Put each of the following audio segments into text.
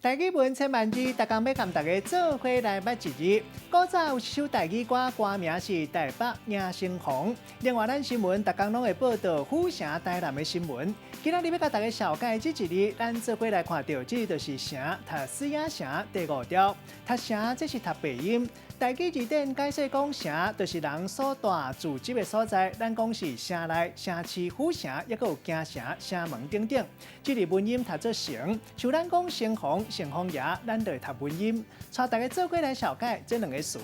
台語文千萬字，逐工欲共大家做伙來捌一字。古早有一首台語歌，歌名是《台北迎城隍》。另外，咱新聞逐工攏會報導府城台南的新聞。今仔日欲共大家紹介這一字，咱做伙來看著，這就是城，讀水仔城第五調。讀城，這是讀白音。台語字典解釋講，城就是人所住住宅的所在。咱講是城內、城市、府城，抑閣有京城、城門等等。這裡文音讀做城，像咱講城隍、城隍爺，咱就會讀文音。帶大家做伙來紹介這兩个詞。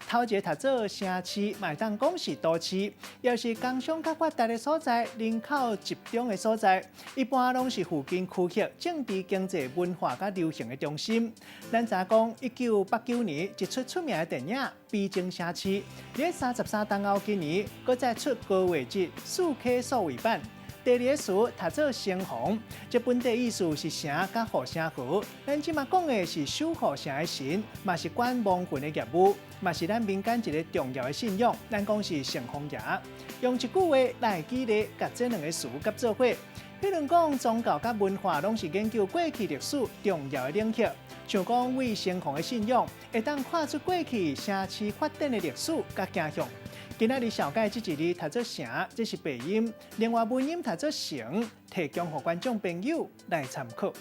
頭一个讀做城市，嘛會當講是都市，抑是工商較發達的所在，人口集中的所在，一般攏是附近區域政治、經濟、文化佮流行的中心。咱知影講，1989年一齣出名的電影《悲情城市》，佇33冬後，今年閣再出高畫質4K 數位版。第二个詞讀做城隍，這本底意思是城佮護城河。咱這馬講的是守護城的神，嘛是管亡魂的業務，嘛是咱民間一个重要的信仰。咱講是城隍爺。用一句話來舉例，共這兩个詞結做伙。比如講，宗教佮文化攏是研究過去歷史重要的領域。像講對城隍的信仰，會當看出過去城市發展的歷史佮走向。今仔日紹介這一字讀做城，這是白音；另外文音讀做成，提供予觀眾朋友來參考。